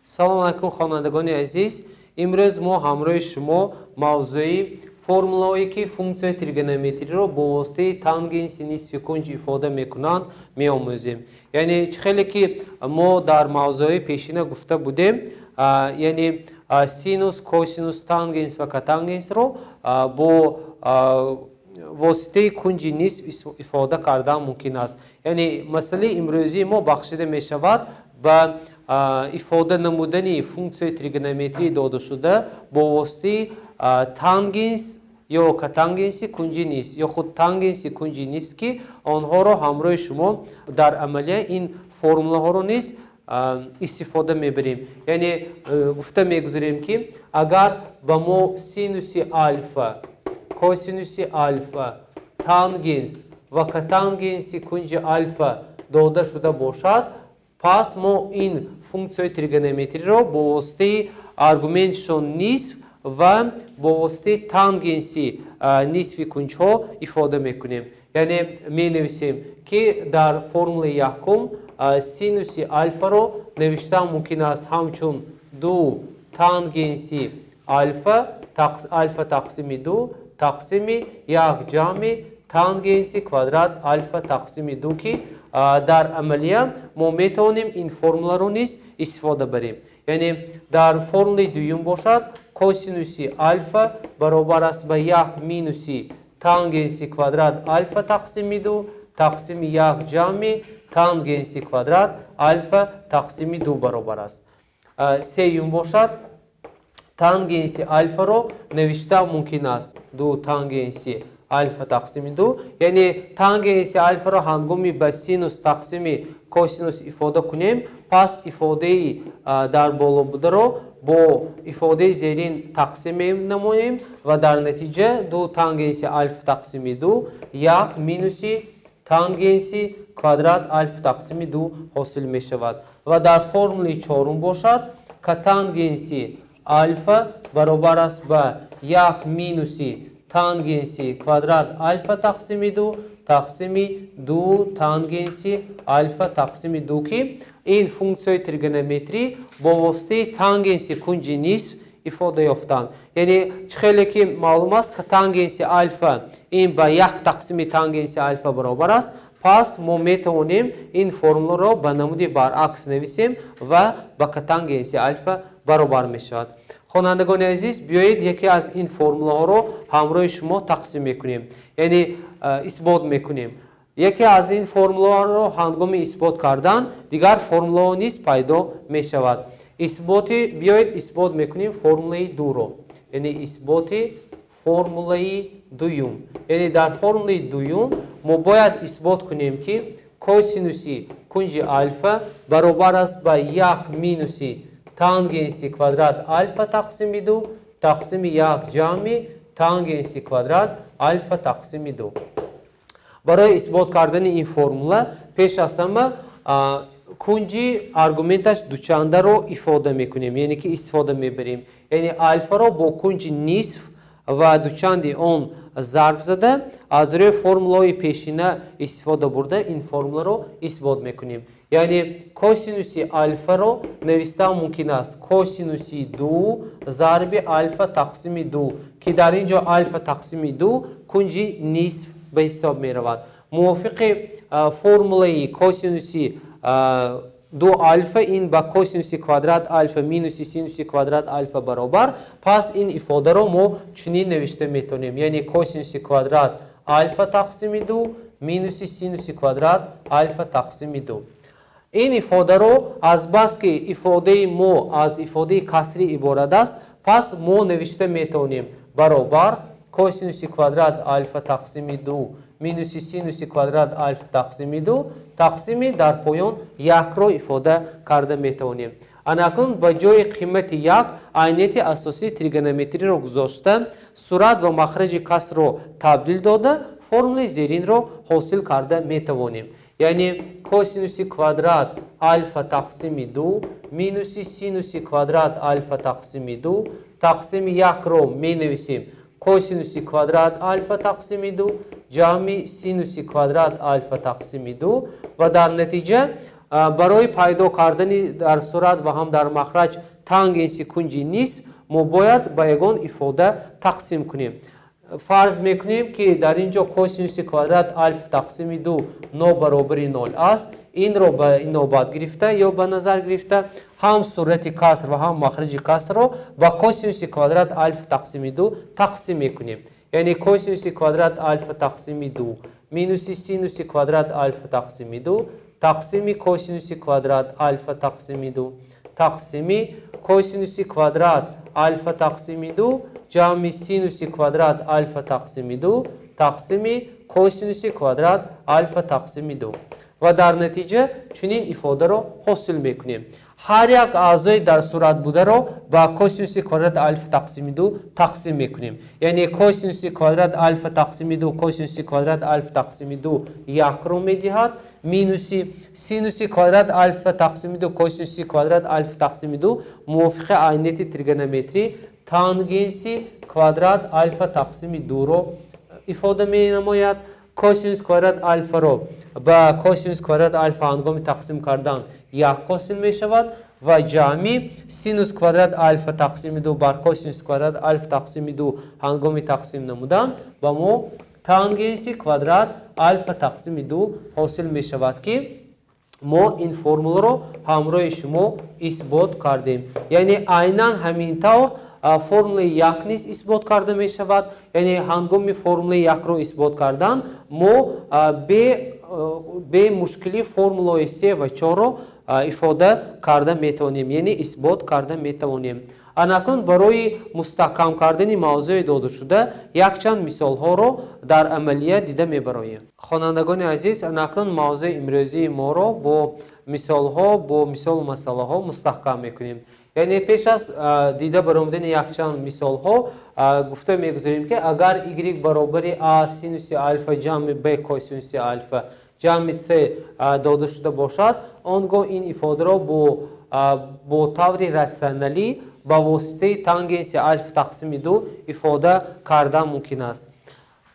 Салом алайкум, хонандагони азиз. Имрӯз мо ҳамроҳи шумо мавзӯи формулаҳое, ки функсияи тригонометриро бо воситаи тангенси нисфи кунҷ ифода мекунанд, меомӯзем. Яъне чӣ хеле ки мо дар мавзӯи пешина гуфта будем, яъне синус, косинус, тангенс ва котангенсро бо воситаи кунҷи нисф ифода кардан мумкин аст. Яъне масъалаи имрӯзии мо бахшида мешавад ба ифода намудани функсияи тригонометрии додашуда бо воситаи тангенс ё котангенси кунҷи нисф ё худ тангенси кунҷи нисф, ки онҳоро ҳамроҳи шумо дар амалия ин формулаҳоро низ истифода мебарем. Яъне гуфта мегузарем, ки агар ба мо синуси алфа, косинуси алфа, тангенс ва котангенси кунҷи алфа дода шуда бошад, пас мо ин функсияи тригонометриро бо воситаи аргументшон нисф ва бо воситаи тангенси нисфи кунҷҳо ифода мекунем. Яъне менависем, ки дар формулаи якум синуси алфаро навиштан мумкин аст ҳамчун ду тангенси алфа алфа тақсими ду тақсими як ҷамъи тангенси квадрат алфа тақсими ду, ки дар амалия мо метавонем ин формуларо низ истифода барем. Яъне дар формулаи дуюм бошад, косинуси алфа баробар аст ба як минуси тангенси квадрат алфа тақсими ду тақсими як ҷамъи тангенси квадрат алфа тақсими ду баробар аст. Сеюм бошад, тангенси алфаро навишта мумкин аст ду тангенси алфа тақсими ду. Яъне тангенси алфаро ҳангоми ба синус тақсими косинус ифода кунем, пас ифодаи дар боло бударо бо ифодаи зерин тақсим менамоем ва дар натиҷа ду тангенси алфа тақсими ду як минуси тангенси квадрат алфа тақсими ду ҳосил мешавад. Ва дар формулаи чорум бошад, котангенси алфа баробар аст ба як минуси тангенси квадрат алфа тақсими ду тақсими ду тангенси алфа тақсими ду, ки ин функсияи тригонометрӣ бо воситаи тангенси кунҷи нисф ифода ёфтанд. Яъне чӣ хеле ки маълум аст, тангенси алфа ин ба як тақсими тангенси алфа баробар аст, пас мо метавонем ин формуларо ба намуди баръакс нависем ва ба котангенси алфа баробар мешавад. Хонандагони азиз, биёед яке аз ин формулаҳоро ҳамроҳи шумо тақсим мекунем, яъне исбот мекунем. Яке аз ин формулаҳоро ҳангоми исбот кардан дигар формулаҳо низ пайдо мешавад. Биёед исбот мекунем формулаи дуро, яъне исботи формулаи дуюм. Яъне дар формулаи дуюм мо бояд исбот кунем, ки косинуси кунҷи алфа баробар аст ба як минуси тангенси квадрат алфа тақсими ду тақсими як ҷамъи тангенси квадрат алфа тақсими ду. Барои исбот кардани ин формула пеш аз ҳама кунҷи аргументаш дучандаро ифода мекунем, яъне ки истифода мебарем. Яъне алфаро бо кунҷи нисф ва дучанди он зарб зада, аз рӯи формулаҳои пешина истифода бурда ин формуларо исбот мекунем. Яъне косинуси алфаро навистан мумкин аст косинуси ду зарби алфа тақсими ду, ки дар ин ҷо алфа тақсими ду кунҷи нисф ба ҳисоб меравад. Мувофиқи формулаи косинуси ду алфа ин ба косинуси квадрат алфа минуси синуси квадрат алфа баробар, пас ин ифодаро мо чунин навишта метавонем, яъне косинуси квадрат алфа тақсими ду минуси синуси квадрат алфа тақсими ду. Ин ифодаро азбаски ифодаи мо аз ифодаи касрӣ иборат аст, пас мо навишта метавонем баробар косинуси квадрат алфа тақсими ду минуси синуси квадрат алфа тақсими ду тақсими дар поён якро ифода карда метавонем. Анакнун ба ҷои қимати як айнияти асосии тригонометриро гузошта, сурат ва махраҷи касрро табдил дода, формулаи зеринро ҳосил карда метавонем. Яъне косинуси квадрат алфа тақсими ду минуси синуси квадрат алфа тақсими ду тақсими якро менависем косинуси квадрат алфа тақсими ду ҷамъи синуси квадрат алфа тақсими ду ва дар натиҷа Барои пайдо кардани дар сурат ва ҳам дар махраҷ тангенси кунҷи нисф мо бояд ба ягон ифода тақсим кунем. Фарз мекунем, ки дар ин ҷо косинуси квадрат алфа тақсими 2 нобаробари 0 аст. Инро ба инобат гирифта ё ба назар гирифта ҳам сурати каср ва ҳам махраҷи касрро ба косинуси квадрат алфа тақсими 2 тақсим мекунем. Яъне косинуси квадрат алфа тақсими 2 минуси синуси квадрат алфа тақсими 2 тақсими косинуси квадрат алфа тақсими 2 тақсими косинуси квадрат алфа тақсими 2 ҷамъи синуси квадрат алфа тақсими 2 тақсими косинуси квадрат алфа тақсими 2 ва дар натиҷа чунин ифодаро ҳосил мекунем. Ҳар як аъзои дар сурат бударо ба косинуси квадрат алфа тақсими 2 тақсим мекунем. Яъне косинуси квадрат алфа тақсими 2 косинуси квадрат алфа тақсими 2 якро медиҳад, минуси синуси квадрат алфа тақсими 2 косинуси квадрат алфа тақсими 2 мувофиқи айнияти тригонометрӣ тангенси квадрат алфа тақсими 2-ро ифода менамояд. Косинус квадрат алфаро ба косинус квадрат алфа ҳангоми тақсим кардан як ҳосил мешавад ва ҷамъи синус квадрат алфа тақсими 2 бар косинус квадрат алфа тақсими 2 ҳангоми тақсим намудан ба мо тангенси квадрат алфа тақсими 2 ҳосил мешавад, ки мо ин формуларо ҳамроҳи шумо исбот кардем. Яъне айнан ҳамин тавр формулаи як низ исбот карда мешавад. Яъне ҳангоми формулаи якро исбот кардан мо бе мушкилӣ формулаҳои се ва чорро ифода карда метавонем, яъне исбот карда метавонем. Анакнун барои мустаҳкам кардани мавзӯи додашуда якчанд мисолҳоро дар амалия дида мебароем. Хонандагони азиз, анакнун мавзӯи имрӯзии моро бо мисолҳо, бо мисолу масъалаҳо мустаҳкам мекунем. Яъне пеш аз дида баромадани якчанд мисолҳо гуфта мегузорем, ки агар y баробари а синуси алфа ҷамъи б косинуси алфа ҷамъи с дода шуда бошад, он гоҳ ин ифодаро бо таври ратсионалӣ ба воситаи тангенси алфа тақсими 2 ифода кардан мумкин аст.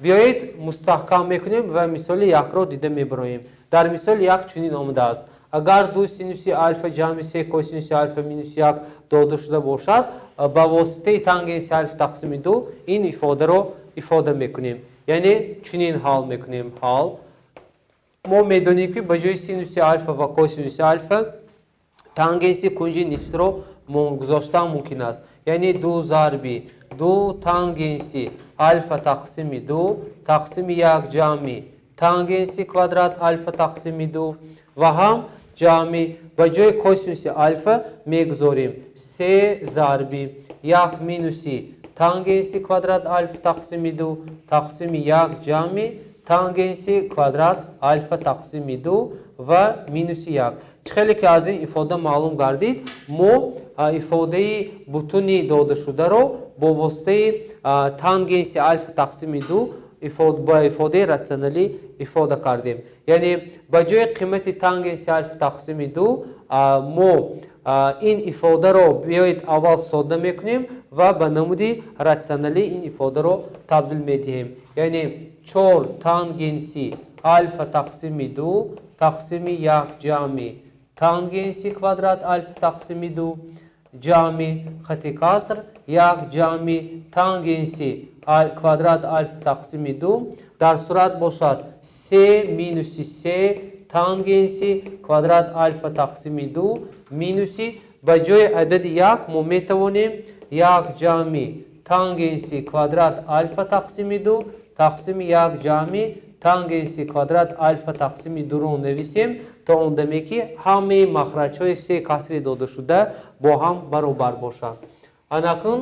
Биёед мустаҳкам мекунем ва мисоли якро дида мебароем. Дар мисоли як чунин омадааст: агар 2 синуси алфа ҷамъи се косинуси алфа минус 1 дода шуда бошад, ба воситаи тангенси алфа тақсими 2 ин ифодаро ифода мекунем. Яъне чунин ҳал мекунем. Ҳал мо медонем, ки ба ҷои синуси алфа ва косинуси алфа тангенси кунҷи нисфро гузоштан мумкин аст. Яъне 2 зарби 2 тангенси алфа тақсими 2 тақсими 1 ҷамъи тангенси квадрат алфа тақсими 2 ва ҳам ҷамъи ба ҷои косинуси алфа мегузорем се зарби 1 минуси тангенси квадрат алфа тақсими 2 тақсими 1 ҷамъи тангенси квадрат алфа тақсими 2 ва минуси 1. Чӣ хеле ки аз ин ифода маълум гардид, мо ифодаи бутуни додашударо бо воситаи тангенси алфа тақсими 2 ба ифодаи ратсионалӣ ифода кардем. Яъне ба ҷои қимати тангенси алфа тақсими 2 мо ин ифодаро биёед аввал сода мекунем ва ба намуди ратсионалӣ ин ифодаро табдил медиҳем. Яъне 4 тангенси алфа тақсими 2 тақсими 1 ҷамъи тангенси квадрат алфа тақсими 2 ҷамъи хати каср 1 ҷамъи тангенси квадрат алфа тақсими 2 дар сурат бошад се минуси се тангенси квадрат алфа тақсими 2 минуси ба ҷои адади 1 мо метавонем 1 ҷамъи тангенси квадрат алфа тақсими 2 тақсими 1 ҷамъи тангенси квадрат алфа тақсими 2-ро нависем, то он даме ки ҳамаи махраҷҳои се касри додашуда бо ҳам баробар бошанд. Анакнун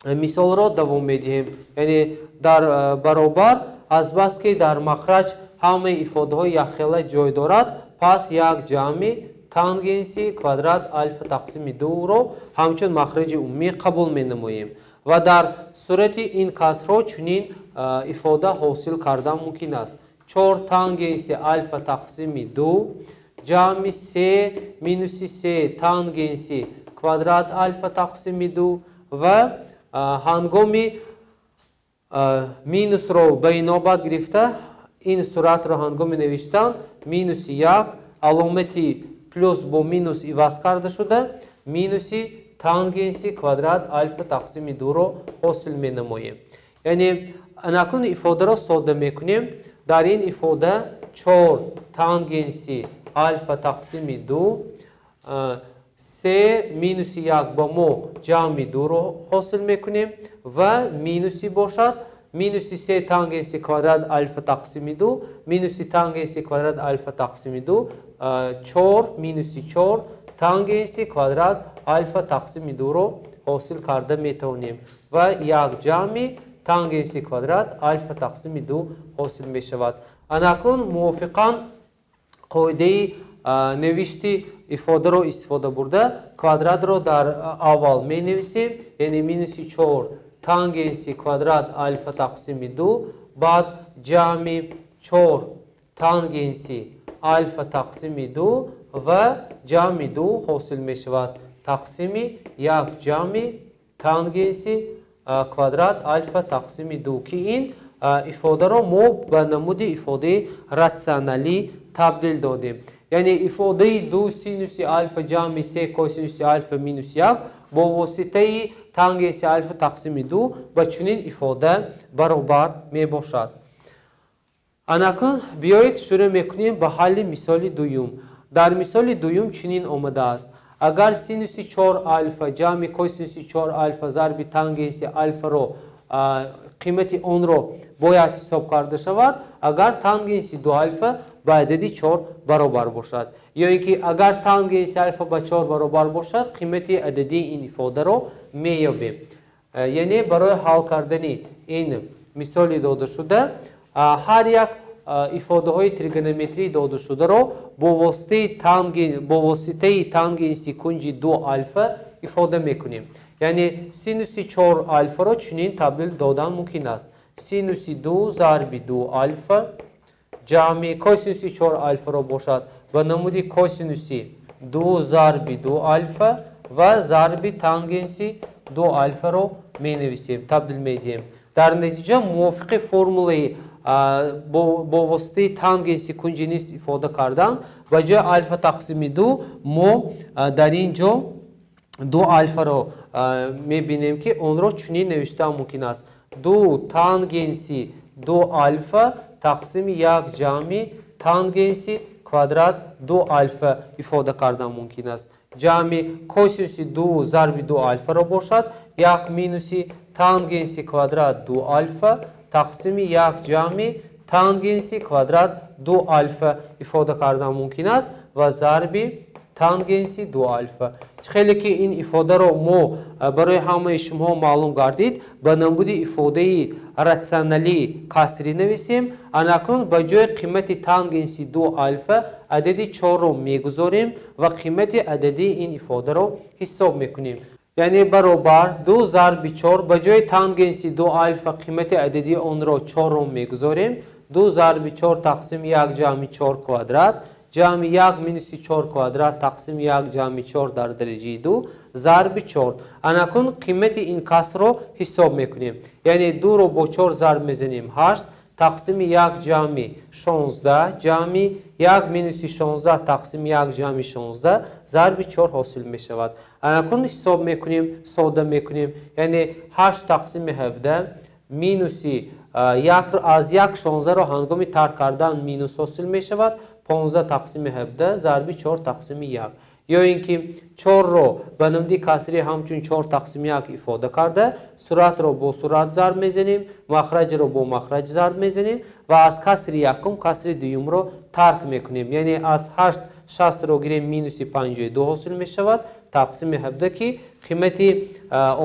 мисолро давом медиҳем. Яъне дар баробар азбаски дар махраҷ ҳамаи ифодаҳои якхела ҷой дорад, пас 1 ҷамъи тангенси квадрат алфа тақсими 2-ро ҳамчун махраҷи умумӣ қабул менамоем ва дар сурати ин касрҳо чунин ифода ҳосил кардан мумкин аст. 4 тангенси алфа тақсими 2 ҷамъи се минуси се тангенси квадрат алфа тақсими 2 ва ҳангоми минусро ба инобат гирифта ин суратро ҳангоми навиштан минуси 1 аломати плюс бо минус иваз карда шуда минуси тангенси квадрат алфа тақсими дуро ҳосил менамоем. Яъне анакун ифодаро сода мекунем. Дар ин ифода 4 тангенси алфа тақсими 2, 3 минуси 1 ба мо ҷамъи 2-ро ҳосил мекунем ва минуси бошад минуси 3 тангенси квадрат алфа тақсими 2, минуси тангенси квадрат алфа тақсими 2, 4 минуси 4 тангенси квадрат алфа тақсими 2-ро ҳосил карда метавонем ва 1 ҷамъи тангенси квадрат алфа тақсими 2 ҳосил мешавад. Анакун мувофиқан қоидаи навишти ифодаро истифода бурда квадратро дар аввал менависем, яъне минуси 4 тангенси квадрат алфа тақсими 2, баъд ҷамъи 4 тангенси алфа тақсими 2 ва ҷамъи 2 ҳосил мешавад тақсими 1 ҷамъи тангенси квадрат алфа тақсими 2, ки ин ифодаро мо ба намуди ифодаи ратсионалӣ табдил додем. Яъне ифодаи 2 синуси алфа ҷамъи 3 косинуси алфа минус 1 бо воситаи тангенси алфа тақсими 2 ба чунин ифода баробар мебошад. Анакун биёед шурӯъ мекунем ба ҳалли мисоли дуюм. Дар мисоли дуюм чунин омадааст: агар синуси 4 алфа ҷамъи косинуси 4 алфа зарби тангенси алфаро қимати онро бояд ҳисоб карда шавад, агар тангенси 2 алфа ба адади 4 баробар бошад, ё ин ки агар тангенси алфа ба 4 баробар бошад, қимати ададии ин ифодаро меёбем. Яъне барои ҳал кардани ин мисоли додашуда ҳар як ифодаҳои тригонометрии додашударо бо воситаи тангенси кунҷи 2 алфа ифода мекунем. Яъне синуси 4 алфаро чунин табдил додан мумкин аст: синуси 2 зарби 2 алфа ҷамъи косинуси 4 алфаро бошад ба намуди косинуси 2 зарби 2 алфа ва зарби тангенси 2 алфаро менависем, табдил медиҳем. Дар натиҷа мувофиқи формулаи бо воситаи тангенси кунҷи нисф ифода кардан ба ҷои алфа тақсими 2 мо дар ин ҷо 2 алфаро мебинем, ки онро чунин навиштан мумкин аст: 2 тангенси 2 алфа тақсими 1 ҷамъи тангенси квадрат 2 алфа ифода кардан мумкин аст. Ҷамъи косинуси 2 зарби 2 алфаро бошад 1 минуси тангенси квадрат 2 алфа тақсими 1 ҷамъи тангенси квадрат 2 алфа ифода кардан мумкин аст ва зарби тангенси 2 алфа. Хеле ки ин ифодаро мо барои ҳамаи шумо маълум гардид, ба намуди ифодаи ратсионалӣ касрӣ нависем. Анакун ба ҷои қимати тангенси 2 алфа адади 4-ро мегузорем ва қимати ададии ин ифодаро ҳисоб мекунем. Яъне баробар 2 зарби 4 ба ҷои тангенси 2 алфа қимати ададии онро 4-ро мегузорем. 2 зарби 4 тақсими 1 ҷамъи 4 квадрат ҷамъи 1 минуси 4 квадрат тақсими 1 ҷамъи 4 дар дараҷаи 2 зарби 4. Анакун қимати ин касрро ҳисоб мекунем. Яъне 2-ро бо 4 зарб мезанем 8 тақсими 1 ҷамъи 16 ҷамъи 1 минуси 16 тақсими 1 ҷамъи 16 зарби 4 ҳосил мешавад. Анакун ҳисоб мекунем, сода мекунем. Яъне 8 тақсими 17 минуси аз 1 16-ро ҳангоми тарк кардан минус ҳосил мешавад 15 тақсими 17 зарби 4 тақсими 1. Ё ин ки 4-ро ба намуди касрӣ ҳамчун 4 тақсими 1 ифода карда, суратро бо сурат зарб мезанем, махраҷро бо махраҷ зарб мезанем ва аз касри якум касри дуюмро тарк мекунем. Яъне аз 8 60-ро гирем минуси 52 ҳосил мешавад тақсими 17, ки қимати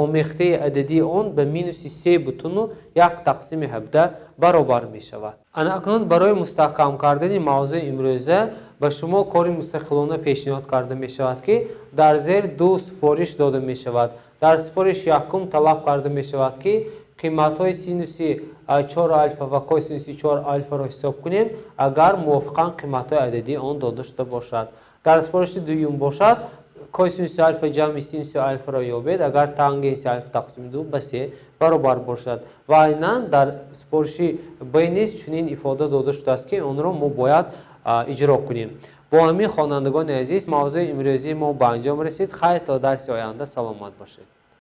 омехтаи ададии он ба минуси 3,1 тақсими 17 баробар мешавад. Анакнун барои мустаҳкам кардани мавзӯи имрӯза ба шумо кори мустақилона пешниҳод карда мешавад, ки дар зер 2 супориш дода мешавад. Дар супориш якум талаб карда мешавад, ки қиматҳои синуси 4 алфа ва косинуси 4 алфаро ҳисоб кунем, агар мувофиқан қиматҳои ададии он дода шуда бошад. Дар супориши дуюм бошад, косинуси алфа ҷамъи синуси алфаро ёбед, агар тангенси алфа тақсими 2 ба 3 баробар бошад. Ва айнан дар супориши Б низ чунин ифода дода шудааст, ки онро мо бояд иҷро кунем. Бо ҳамин, хонандагони азиз, мавзӯи имрӯзии мо ба анҷом расид. Хайр, то дарси оянда саломат бошед.